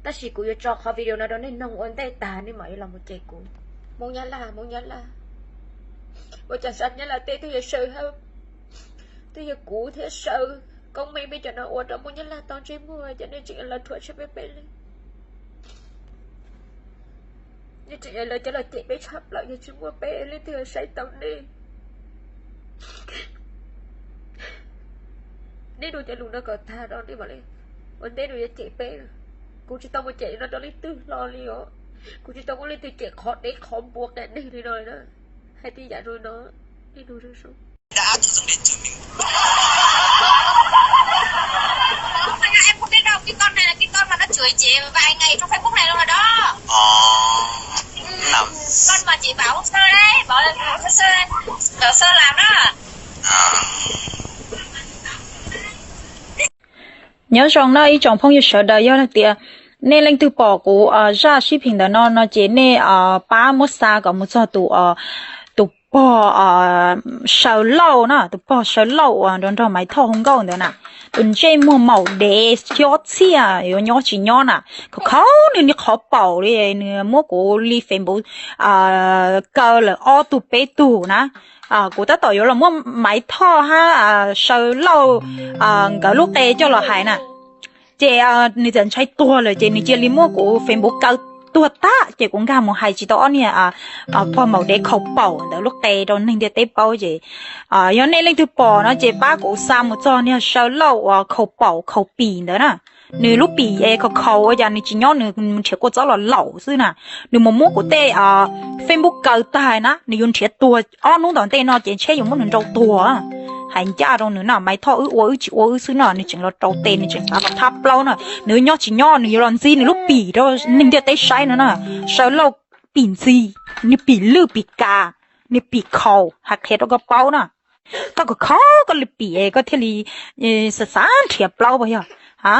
Tab sis kuv yuav tso qhov video no rau nej noog ua ntej tag nej mam li los mus cem kuv. Hmoob Nyab Laj, Hmoob Nyab Laj, ua cas xav Nyab Laj teb twb yog saw hab, twb yog kuv thiab saw, koob meej peb cov no ua rau Hmoob Nyab Laj tau ntsej muag, ces nej tseem los rhuav tshem peb peb leeg. Nej tseem lawv cov los cem peb tshaj plaws, yog tsis muaj peb leej twg saib tau nej. Nej nug cov lus no kom tag no nej mam li ua ntej nws yuav cem peb. Kuv tsis tau mus cem no rau leej twg hlo li os. Kuv tsis tau muaj leej twg cem qhov dev qhov npua qias neeg li no li na. Hais tej yam zoo no, nej nug zoo zoo. Em không biết đâu, cái con này là cái con mà nó chửi chị vài ngày trong Facebook này luôn rồi đó. Con mà chị bảo Sơ đấy, bảo là Sơ, bảo Sơ làm đó. Nyob zoo no ib tsoom phooj ywg sawv daws, yog hais tias nej leej twg pom kuv zaj sib phim ntawm no no ces nej pab muab xa kom mus txog tus, tus pog Saw Lauj na, tus pog Saw Lauj uas nrog nrog Maiv Thoj hu nkauj ntawd na. Tus ntsej muag maum dev xyob txhiaj yuav nyob tsis nyob na. Khov kho nws niag qhov paum li, nws muab kuv li Facebook kaw lawm ob tug peb tug na. Kuv tab tom yuav los muab Maiv Thoj hab Saw Lauj nkawd lub qe coj los hais na. Ces nws txawm ntshai tuag lawm ces nws cia li muab kuv Facebook kaw tuag tag, ces kuv nkag mus hais tsis tau ob niag pog maum dev khaus paum ntawd lub qe rau neeg ntiaj teb paub ces yog nej leej twg pom no ces pab kuv xa mus txog niag Saw Lauj uas khaus paum khaus pim ntawd na. Nws lub pim es khaus khaus ua cas nws tsis nyob, nws nrhiav kua txob los laum xwb na. Nws mus muab kuv tej Facebook kaw tag na, nws yuav nrhiav tuag ob hnub tom ntej no ces ntshe yuav muab nws nrau tuag. Hais ncaj rau nws na, Maiv Thoj wb ua wb tsis ua wb xwb no, nws tseem los rau tes, nws tseem xav los thab plaub na. Nws nyob tsis nyob, nws yuav los ntxi nws lub pim rau neeg ntiaj teb saib no na. Saw Lauj pim ntxi, niag pim lwj pim kas, niag pim khaus, hais qhia rau koj paub na. Koj khaus khaus koj li pim es koj thiaj li xav xav nrhiav plaub puas yog? A,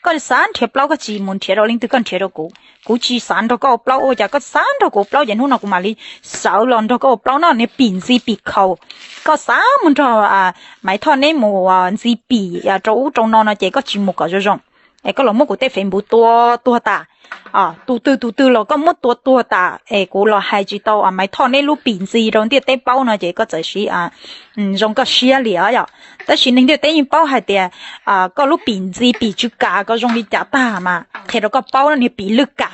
koj xav nrhiav plaub koj tsis mus nrhiav rau leej twg, koj nrhiav rau kuv. Kuv tsis xav nrog koj ua plaub, ua cas koj xav nrog kuv ua plaub ces hnub no kuv mam li sawv los nrog koj ua plaub no, niag pim ntxi pim khaus. Koj xav mus nrog Maiv Thoj neb mus ntxi pim rau ub rau no no ces koj tsis mus kom zoo zoo. Es koj los muab kuv tej Facebook tua tuag tas. Tus twg tus twg los koj muab tua tuag tas es kuv los hais tsis tau Maiv Thoj neb lub pim ntxi rau ntiaj teb paub no ces koj txawm siv zoo koj siab li os yom. Tab sis neeg ntiaj teb yeej paub hais tias koj lub pim ntxi pim tsw kam koj zoo li cas tag mas qhia rau koj paub no niag pim lwj kam.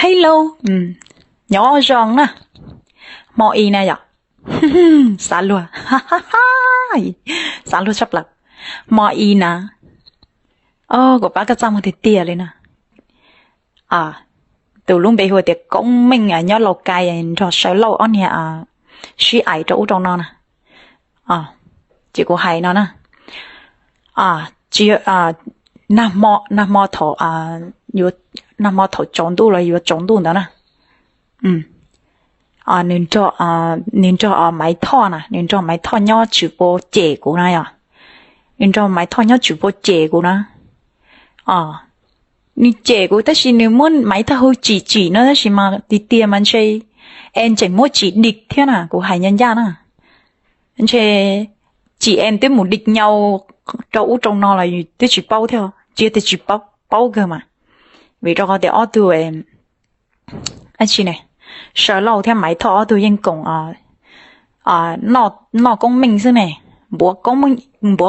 Hello, nyob zoo na. Hmo i na yom. Xav luag, xav luag tshaj plaws. Hmo i na, kuv pab koj txaj muag tiag tiag li na. Tus lub npe hu tias Koob Meej nyob Laus Kais nrog Saw Lauj ob niag sib aim rau ub rau no na. Ces kuv hais no na, nag hmo, nag hmo thaum, nag hmo thaum tsaus ntuj los yuav tsaus ntuj ntawd na, nws nrog, nws nrog Maiv Thoj na, nws nrog Maiv Thoj nyob tswv puas cem kuv na yom. Nws nrog Maiv Thoj nyob tswv puas cem kuv na. Nws cem kuv tab sis nws muab Maiv Thoj hu tsim tsim no tab sis mas tiag tiag mas ntshe es tseem muab tsim dim thiab na, kuv hais ncaj ncaj na. Ntshe tsim es twb mus dim nyau rau ub rau no los twb tsis paub thiab, tsis tias tsis paub, paub kawg mas. Vim rau qhov tias ob tug, dab tsi ne, Saw Lauj thiab Maiv Thoj ob tug yeej koom noj Koob Meej xwb ne. Npuav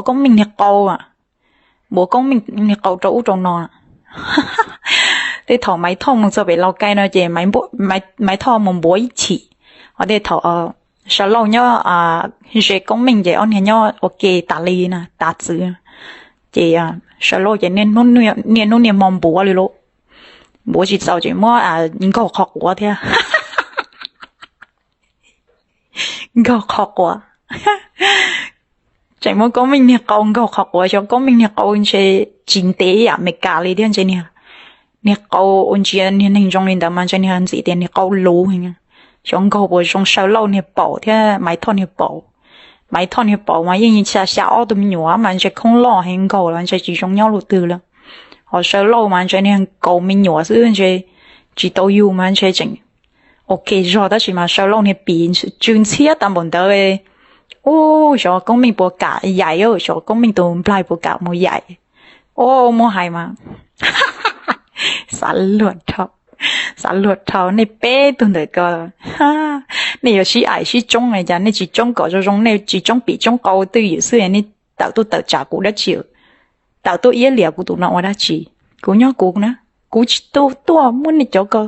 Koob Meej niag qau, npuav Koob Meej niag qau rau ub rau no. Tej thaum Maiv Thoj mus txog pem Laus Kais no ces Maiv Thoj mus npuav ib chim, ho tej thaum Saw Lauj nyob ze Koob Meej ces ob niag nyob ua ke tas li na, tas txwv. Ces Saw Lauj ces niaj hnub niaj hmo npuav li lauj, npuav tsis txaus ces muab nkaug qhov quav thiab. Nkaug qhov quav. Tseem muab Koob Meej niag qau nkaug qhov quav, xyov Koob Meej niag qau ntshe tsis ntev ib yam Meskas li thiab, ntshe niag qau ua ntsia niag neeg zoo li ntawd mas ntshe niag ntxim tias niag qau luv heev. Xyov nkaug puas zoo Saw Lauj niag paum thiab Maiv Thoj niag paum. Maiv Thoj niag paum mas yeej xya xya ob tug me nyuam mas ntshe khoob loj heev, nkaug los ntshe tsis zoo nyob luaj twg lawm. Ho Saw Lauj mas ntshe niag kaus me nyuam xwb, ntshe tsis tau yug mas ntshe tseem ua ke zog, tab sis mas Saw Lauj niag pim tsw ntxhiab tag npaum ntawd. Ub, xyov Koob Meej puas kam yaim, xyov Koob Meej tus nplaig puas kam mus yaim. Ub, muab hais mas Xav luag dhau, xav luag dhau nej peb tug ntawm ko. Nej yuav sib aim sib tsoob cas nej tsis tsoob kom zoo zoo, nej tsis tsoob pim tsoob qau twj ywm xwb, nej tawm tuaj tawm tsam kuv dab tsi? Tawm tuaj iab liam kuv tus no ua dab tsi? Kuv nyob kuv na, kuv tsis tu tuaj muab nej cov ko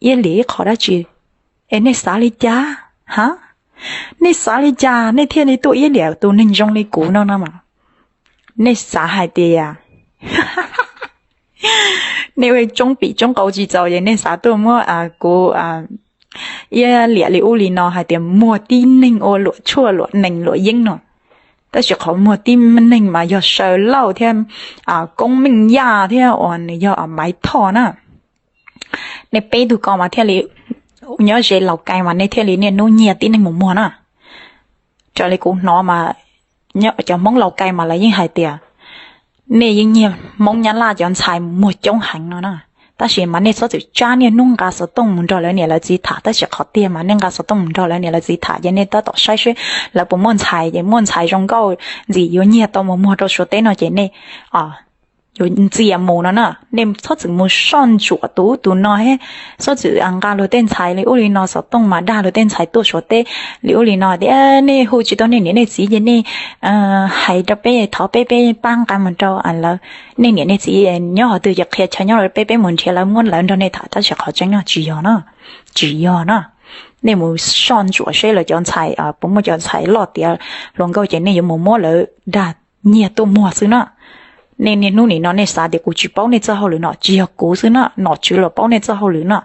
iab liam ib qho dab tsi. Es nej xav li cas ha? Nej xav li cas nej thiaj li tuaj iab liam tus neeg zoo li kuv no no mas? Nej xav hais tias nej ua tsoob pim tsoob qau tsis txaus ces nej xav tuaj muab kuv iab liam li ub li no hais tias muag tib neeg ua luam tshuaj luam nees luam yeeb no. Tab sis qhov muag tib neeg mas yog Saw Lauj thiab Koob Meej Yaj thiab uas nws yog Maiv Thoj na. Nej peb tug ko mas thiaj li nyob ze Laus Kais mas nej thiaj li niaj hnub nyiag tib neeg mus muag na. Raws li kuv hnov mas cov Hmoob Laus Kais mas lawv yeej hais tias nej yeej nyiag Hmoob Nyab Laj cov ntxhais mus muag coob heev no na. Tab sis mas nej txhob txwm tsab niaj hnub nqa xov tooj mus nrog lawv niam lawv txiv tham, tab sis qhov tiag mas nej nqa xov tooj mus nrog lawv niam lawv txiv tham ces nej tab tom saib seb lawv puas muaj ntxhais, ces muaj ntxhais zoo nkauj ntxim yuav nyiag tau mus muag rau Suav teb no ces nej yuav ntxias mus no na. Nej txhob txwm mus soj ntsuam tus ub tus no thiab txhob txwm nqa luag tej ntxhais li ub li no, xov tooj mas dag luag tej ntxhais tuaj Suav teb li ub li no tias nej hu tsis tau nej niam nej txiv ces nej hais rau peb, thov peb, peb pab nqa mus rau lawv. Nej niam nej txiv nyob qhov twg ces qhia chaw nyob rau peb, peb mus nrhiav lawv muab lawv nrog nej tham, tab sis qhov tseeb no tsis yog na. Tsis yog na. Nej mus soj ntsuam seb lawv cov ntxhais puas muaj cov ntxhais loj tiav hluas nkauj ces nej yuav mus muab lawv dag nyiag tuaj muag xwb na. Nej niaj hnub nim no nej xav tias kuv tsis paub nej txoj hauj lwm no, tsis yog kuv xwb na, nom tswv los paub nej txoj hauj lwm no.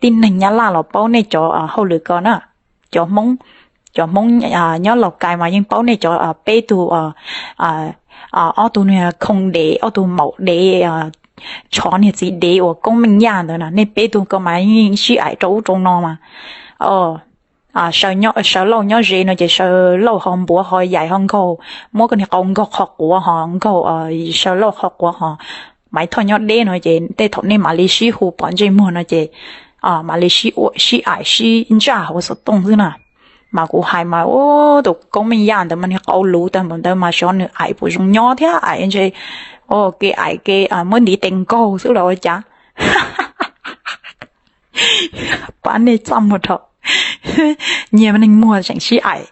Tib neeg Nyab Laj los paub nej cov hauj lwm ko na. Cov Hmoob, cov Hmoob nyob Laus Kais mas yeej paub nej cov peb tug, ob tug niag khoo dev, ob tug maum dev, tshov niag txiv dev uas Koob Meej Yaj ntawd na. Nej peb tug ko mas yeej sib aim rau ub rau no mas. Saw Lauj nyob ze no ces Saw Lauj ho npuav ho yaim ho nkaug, muab koj niag qau nkaug qhov quav ho nkaug Saw Lauj qhov quav ho. Maiv Thoj nyob deb no ces tej thaum nej mam li sib hu pom ntsej muag no ces mam li sib aim sib ntsaj hauv xov tooj xwb na. Mas kuv hais mas tus Koob Meej Yaj ntawd mas niag qau luv tag npaum ntawd mas xyov nws aim puas zoo nyob thiab, aim ntshe kev aim kev muab ntiv tes nkaug xwb los ua cas. Pab nej txaj muag dhau. Nyiag neeg muag tseem sib aim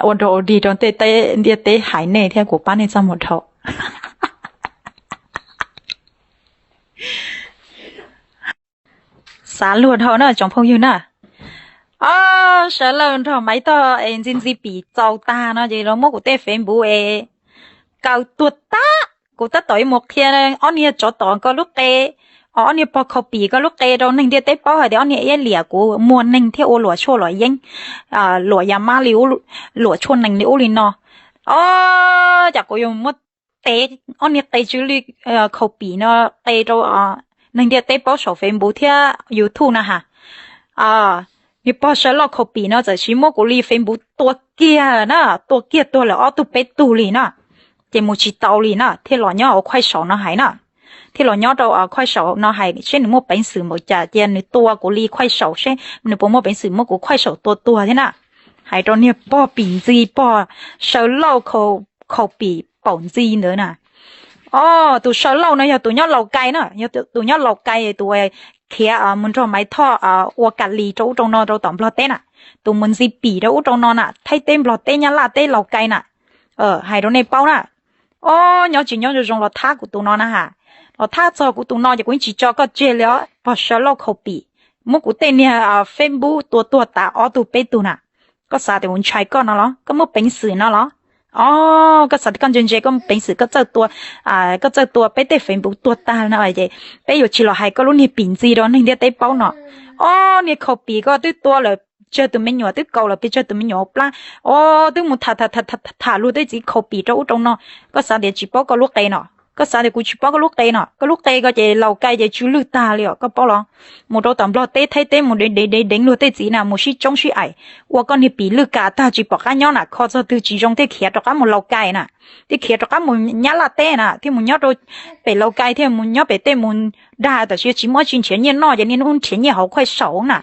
ua dog ua dig rau tej ntiaj teb hais nej thiab, kuv pab nej txaj muag dhau. Xav luag dhau na tsoom phooj ywg na. Ob, Saw Lauj nrog Maiv Thoj es ntxi ntxi pim txaus tag no ces los muab kuv tej Facebook es kaw tuag tag. Kuv tab tom yuav mus qhia ob niag tsov tom ko lub qe, ob niag pog khaus pim ko lub qe rau neeg ntiaj teb paub hais tias ob niag iab liam kuv muag neeg thiab ua luam tshuaj luam yeeb, luam ya mab li, luam tshuaj nees li ub li no. Ob, cas kuv yuav muab tev ob niag qe tsw li khaus pim no qe rau neeg ntiaj teb paub saum Facebook thiab YouTube na has. Niag pog Saw Lauj khaus pim no txawm sis muab kuv li Facebook tua kiag na, tua kiag tuag lawm ob tug peb tug li na. Ces mus tsis tau li na, thiaj los nyob hauv Khuaj Saum no hais na. Thiaj los nyob rau Khuaj Saum no hais seb nws muaj peev xwm npaum cas cia nws tua kuv li Khuaj Saum seb nws puas muaj peev xwm muab kuv Khuaj Saum tua tuag thiab na. Hais rau niag pog pim ntxi pog Saw Lauj khaus pim paum ntxi ntawd na. Ob, tus Saw Lauj no yog tus nyob Laus Kais na, yog tus nyob Laus Kais tus khiav mus nrog Maiv Thoj ua ka lis rau ub rau no rau tom Nplog teb na. Tus mus ntxi pim rau ub rau no na, Thaib teb, Nplog teb, Nyab Laj teb, Laus Kais na. Hais rau nej paub na. Ob, nyob tsis nyob zoo zoo los thab kuv tus no na has. Los thab txog kuv tus no ces kuv yeej tsis tso koj tseg li os, pog Saw Lauj khaus pim. Muab kuv tej niag Facebook tua tuag tas ob tug peb tug na. Koj xav tias kuv ntshai koj no los? Koj muaj peev xwm no los? Ob, koj xav tias koj ntse ntse koj muaj peev xwm koj txawj tua, koj txawj tua peb tej Facebook tuag tag no ces peb yuav tsis los hais koj lub niag pim ntxi rau neeg ntiaj teb paub no. Ob, niag khaus pim ko twb tua lawm tsawg tus me nyuam, twb kaus lawm pes tsawg tus me nyuam hauv plab. Ob, twb mus tham tham tham luag tej txiv khaus pim rau ub rau no. Koj xav tias tsis paub koj lub qe no? Koj xav tias kuv tsis paub koj lub qe no? Koj lub qe ko ces Laus Kais ces tsw lwj tag li os, koj paub los? Mus rau tom Nplog teb Thaib teb mus deev deev deev deev luag tej txiv na, mus sib tsoob sib aim, ua koj niag pim lwj kam tag tsis pom qab nyob na, kho txog twg tsis zoo thiaj khiav rov qab mus Laus Kais na, thiaj khiav rov qab mus Nyab Laj teb na, thiaj mus nyob rau pem Laus Kais thiaj mus nyob pem tej mus dag, tam sim tsis muaj tsis nrhiav nyiaj noj ces niaj hnub nrhiav nyiaj hauv Khuaj Saum na.